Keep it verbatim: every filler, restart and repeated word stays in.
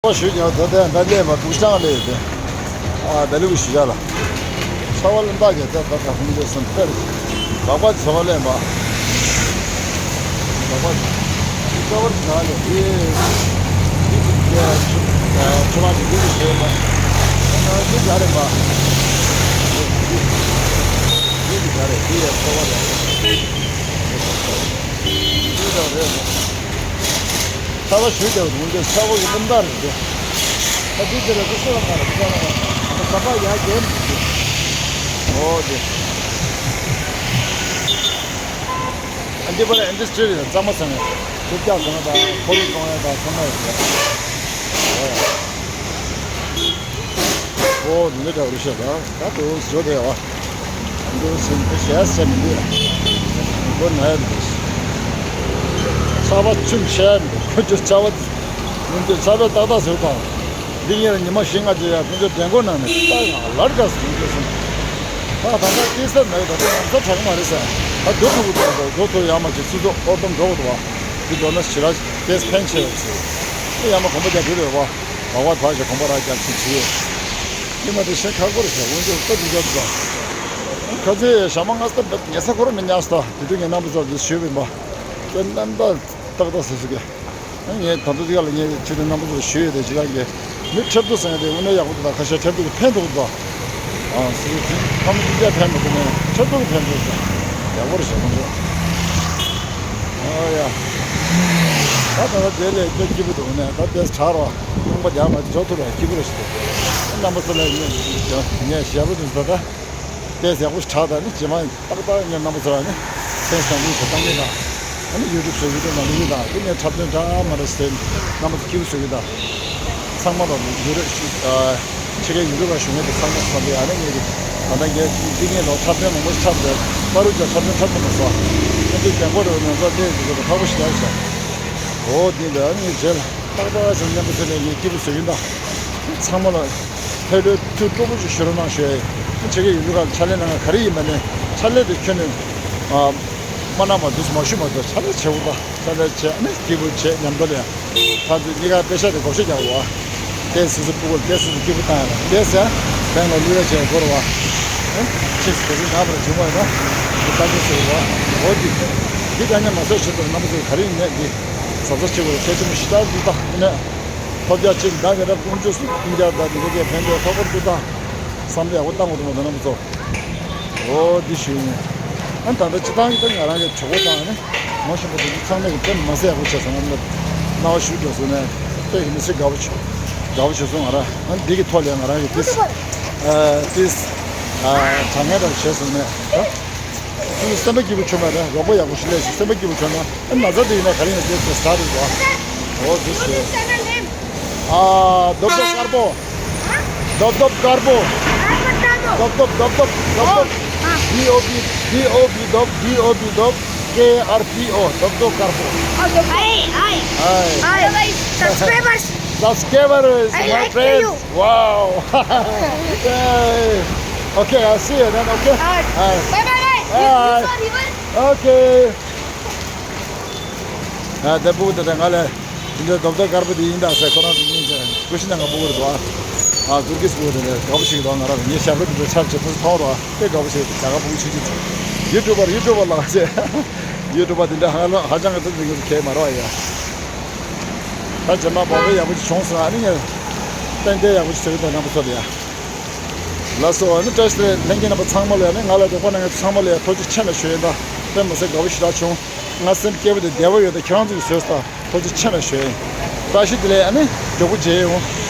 པ་ཞུ་ཀྱང་ད་ལྟ་ད་ལས་མ་འདུག་ཅང་ལས་ཏེ། ཨ་ད་ལུགས་ཞུ་ཡ་ལ། ཚ་བ་ལ་འདག་གི་ད་ད་ད་ཧུམ་ལས་སམ་ཕེར། ལག་པ་ཚ་བ་ལས་མ། ལག་པ་ཚ་བ་ལ་ལས་ཏེ། ཏི་ཏི་ཏི་ཆུ་ཆུ་མ་ཏི་ཏི་ཞེས་མ། ཏི་ཏི་ཏི་རེ་མ། ཏི་ཏི་ཏི་རེ་ཏི་ཡ་ཚ་བ་ལ་ལས། ཏི་ཏི་ཏི་རེ་མ། ཚ་བ་ཞུ་རྒྱག་འདུག་འདི་ཚ་བོ་གི་སྣུམ་རྟགས་རེད་འདི། ད་འདི་འདི་ལ་འདི་སོ་ལ་མ་རེད་འདི་ལ་ཟམ་པ་ཡར་རྒྱས་མི་འདུག་འོ་འདི། ཨ་འདི་པར་ཨིན་ཌ་སི་ཊི་རི་ཡང་གཙང་མ་ཚང་ཡང་ཁུར་རྒྱག་ཚང་མ་དང་ཁོར་ཡུག་གཏོང་ཡ་དང་ཚང་མ་ཡོད་རེད། འོ་ཡ། འོ་འདི་འདྲ་འདྲ་བོ་རེད་ཤག་ད་ད་དུང་བཟོ་བསྡད་ཡོད། ཨ་འདི་ཟིན་དེ་ཞེ་ས་མི་འདུག་ཡ། མགོ་ན་ཡ་འདུག་ཚ་བ་ཆུམ་ཤེས་ཡ་མི་འདུག་ཁོ་ཚོ་ཚ་བ་མི་འདུག་ཚ་བ་ཏག་ཏག་ཟེར་དང་། འདི་ཉིན་ཉི་མ་བཞི་ལྔ་རྗེས་ཡ་ཁོ་ཚོ་གདན་སྒོ་ནང་ནས་ཏག་ལར་དགའ་སོང་ཁོ་ཚོ། ད་ད་ལྟ་སྐྱེས་ས་མེད་ད་ལྟ་ང་ཚོ་དྲག་མ་རེད་ཟེར། ད་སྡོད་ཐུབ་ཀྱི་འདུག་སྡོད་ཐུབ་ཡ་མ་བྱེད་སུ་ཚོ་ཨོར་དོམ་འགྲོ་གི་འདུག་བ། འདི་འགྲོ་ན་ཞི་ར་ཏེས་ཕན་ཆེ་ཡོད་ཟེར། དེ་ཡ་མ་གོམ་པ་རྒྱག་དུས་རེད་བ། ལག་པ་བག་ཞིག་གོམ་པ་རག་རྒྱབ་ཅིག་བྱས། ཉི་མ་དེ་ཞེ་ཁག་པོ་རེད་ཤག་འོན་ཀྱང་སྟབས་མི་འཇགས་འདུག་ཁ་ཚེ་ཞྭ་མོ་ང་སྟབས་ཉལ་ས་ཁོ་རང་མི་ཉལ་སྟ་དེ་དུས་ངས་རྣམ་པ་ཚོར་དེ་ཞུས་པ་ཡིན་པ། དེ་རྣམ་པ་ཏག་ཏག་ཟེར་ཟེར་གི་ངས་ད་དུང་དེ་ག་ལ་ངས་ཆུ་དེ་རྣམ་པ་ཚོར་ཞུས་ཡོད་དེ་ཇི་ལྟར་གི་མི་འཁྲབ་སྟོན་ཟེར་ཡ་དེ་དངོས་གནས་ཡག་པོ་འདུག་ད་ཁ་ཤས་འཁྲབ་སྟོན་གྱི་ཕན་ཐོགས་འདུག་ཨ་སུ་ཁམས་ཀྱི་ཕན་མི་ཐོགས་ནས་འཁྲབ་སྟོན་གྱི་ཕན་ཐོགས་འདུག་ཡག་པོ་རེད་ཤག་ཁོང་ཚོ། ཨོ་ཡ། ད་ད་ལྟ་དེ་ལས་དཔེ་སྐྱིད་པོ་འདུག་ནས་ད་དེ་གྲག་རོགས་རླུང་པ་རྒྱག་མ་འཇོག་ཐུབ་རོགས་སྐྱིད་པོ་རེད་ཤག་རྣམ་པ་ཚོ་ལ་ངས་ངས་ཞལ་པོ་དུ་ད་ད་དེ་ཡག་པོ་ཞིག་གྲག་ད་ནི་རྗེས་མ་ཏག་ཏག་ངས་རྣམ་པ་ཚོ་ལ་ནི་སེམས་བཟང་པོ་ཞིག་བཏང་གི་ད་ཨ་ནི་ཡུ་ཊུབ་བཟོ་ཡུ་ཊུབ་མ་ལུས་ད་དེ་ངས་འཁྲབ་སྟོན་འདྲ་མ་འདྲ་ཞིག་རྣམ་པ་ཚོ་སྐྱིད་པོ་བཟོ་གི་ད། ཚང་མ་ལ་ཡུ་རོ་ཨ་ཕྱི་རྒྱལ་ཡུ་རོ་པ་བཞུགས་མཁན་དེ་ཚང་མ་བསམ་པའི་ཨ་ནི་ངེད་ཀྱི་ད་ལྟ་ངས་འདི་ངས་ལོ་འཁྲབ་སྟོན་མང་པོ་ཞིག་འཁྲབ་འདུག་པ་རུ་ཅག་འཁྲབ་སྟོན་འཁྲབ་ཐུབ་མ་སོང་། ཁྱེད་ཚོས་རྒྱང་སྐོར་རུ་ང་ཚོ་གནས་ཀྱི་ཚོ་ལ་ཁག་པོ་ཞིག་རག་ཤག་འོ་འདི་འདྲ་ངས་རྗེས་ལ་ཏག་ཏག་ཟེར་མཉམ་དུ་ཕེབས་ནས་ངས་སྐྱིད་པོ་བཟོ་གིན་ད། ཚང་མ་ལ་ཕེབས་ལོས་ཐུགས་སྤྲོ་པོ་ཞིག་ཞུ་རོགས་གནང་ཞུ་ཡ་ཡིན། ཕྱི་རྒྱལ་ཡུལ་གྲུ་ཁག་ལ་ཕྱག་ལས་གནང་མཁན་ག་རེ་ཡིན་པ་ནས་ཕྱག་ལས་དེ་ཁྱོན་ནས་ཨ་མ་གནང་མ་འདུག་མ་ཞུ་མ་འདུག་ཕྱག་ལས་བྱེད་དགོས་ད། ས་ལ་བྱས་ནས་སྐྱིད་པོ་བྱས་མཉམ་དུ་ལ་ཡང་། ད་དུས་གཉིས་ཀ་པེ་ཤ་དེ་བགོ་བཤའ་རྒྱག་དགོས་བ། ཏེ་སི་སི་སྤུ་གུར་ཏེ་སི་སི་སྐྱིད་པོ་བཏང་ཡ་ལ་ཏེ་སི་ཡང་བེང་ལ་བླུག་ཡ་བྱས་དགོས་རེད་བ། ཨེ་ཅིག་སི་དེ་ཚོ་ཉག་པར་བྱུང་བ་ཡིན་ན་འདི་ལྟ་ཅི་ཟེར་བ། འོ་དེ་འདི་ད་ཉམས་མ་སོས་ཆེད་དུ་རྣམ་པ་ཚོས་ག་རེ་ཡིན་ནས་འདི་གཟབ་གཟབ་བྱེད་དགོས་རེད། གལ་ཆེན་པོ་ཞེ་དྲག་འདུག་ད་ཡིན་ན་ཐོབ་རྒྱ་ཅིག་ད་ག་རབ་ཀུན་སྤྱོད་སུ་ཀུན་རྒྱ་ད་འདི་ག་གས་ཕན་ཐོགས་ཐོགས་པར་འདུག་ད་བསམ་བློ་ཡག་པོ་བཏང་དགོས་འདུག་མ་ད་རྣམ་པ་ཚོ། འོ་འདི་ཞུས་ནས། ཨ་ད་ལྟ་སྤྱི་བཏང་གི་ད་ང་རང་གི་གྲོད་ཁོག་དང་ནི་ངོ་ཤེས་པ་དེ་ཚོ་ཚང་མས་ཀྱི་དཔེ་མ་སྲིད་ཡག་པོ་བྱས་སོང་ང་ནི་སྣང་བ་ཞུ་དགོས་སོང་ནས་དཔེ་གི་མི་ཚེ་དགའ་པོ་བྱུང་། དགའ་པོ་བྱུང་སོང་ང་རང་ཨ་འདི་གི་ཐོག་ལས་ང་རང་གི་ཏིས་ཨ་ཏིས་ཨ་དྲང་ངེས་དང་བྱས་སོང་ནས་ཨ་སེམས་པ་སྐྱིད་པོ་བྱུང་བ་རེད། རོགས་པ་ཡག་པོ་ཞིག་ལས་ཤིག་སེམས་པ་སྐྱིད་པོ་བྱུང་ན་ཨ་ན་ཚ་དེ་ཡིན་ན་ག་རེ་ཡིན་ན་ཏིས་ཏིས་ད་རེད་བ། འོ་འདི་ཞུ། ཨ་རྡོབ་རྡོབ་དཀར་པོ། རྡོབ་རྡོབ་དཀར་པོ། རྡོབ་རྡོབ་རྡོབ་རྡོབ་རྡོབ། D O B D O B རྡོབ། D O B རྡོབ། K R P O རྡོབ་རྡོབ་དཀར་པོ། Hi, hi. Hi. Hi. Subscribers. Subscribers, I my like friends. You. Wow. Hey. Okay, I'll see you then, okay? All right. All right. Bye, bye, bye. Bye. You, you saw river? Okay. ཨ་ད་སྤུ་གུ་དེ་འདྲ་ང་ལ་དེ་འདྲ་རྡོབ་རྡོབ་དཀར་པོ་དེ་ཡིན་ད་ཟེར་ཁོ་རང་ཚོ་སྙིང་རྗེ་ཀུ་ཤི་ནང་ག་སྤུ་གུ་རེད་འདུག་ཨ་ཏུར་ཀིས་སྤུ་གུ་དེ་འདྲ་དགའ་པོ་ཞིག་འདུག་ང་རང་ངའི་ཞབས་བྲོ་དེ་འདྲ་ཚར་བྱེད་ཐུབ་མཐོང་རོགས་དཔེ་དགའ་པོ་ཞིག་རྒྱ་གར་སྤུ་གུ་ཆུང་ཆུང་ཚོ་ཡུ་ཊུབ་པར་ཡུ་ཊུབ་པར་ལགས་ཟེར་ཡུ་ཊུབ་པར་དེ་འདྲ་ཧ་ལམ་ཧ་ཅང་གི་ཏུ་དེ་ངས་ཁྱེད་མ་རོགས་ཡ། ད་རྗེས་མ་མོ་པའི་ཡག་པོ་ཞིག་བྱུང་སོང་ཨ་ནི་ངས་ཏན་ཏན་ཡག་པོ་ཞིག་བྱེད་ཀྱི་འདུག་རྣམ་པ་ཚོ་ལ་ཡ། ལགས་སོ་ཨ་ནི་བཀྲ་ཤིས་བདེ་ལེགས་ལྷན་རྒྱས་རྣམ་པ་ཚང་མ་ལ་ཡ་ནི་ང་ལ་རོགས་པ་གནང་མཁན་ཚང་མ་ལ་ཡ་ཐུགས་རྗེ་ཆེ་ལ་ཞུ་ཡིན་ད་དཔེ་མ་སྲིད་དགའ་པོ་ཞིག་རག་བྱུང་། ང་སེམས་སྐྱིད་པོ་དེ་བདེ་བོ་ཡོད་དེ་ཁྱེད་རང་ཚོ་གིས་བཟོས་སོང་ཐུགས་རྗེ་ཆེ་ལ་ཞུ་ཡིན། བཀྲ་ཤིས་བདེ་ལེགས་ཨ་ནི་མགྱོགས་པོ་མཇལ་ཡོང་།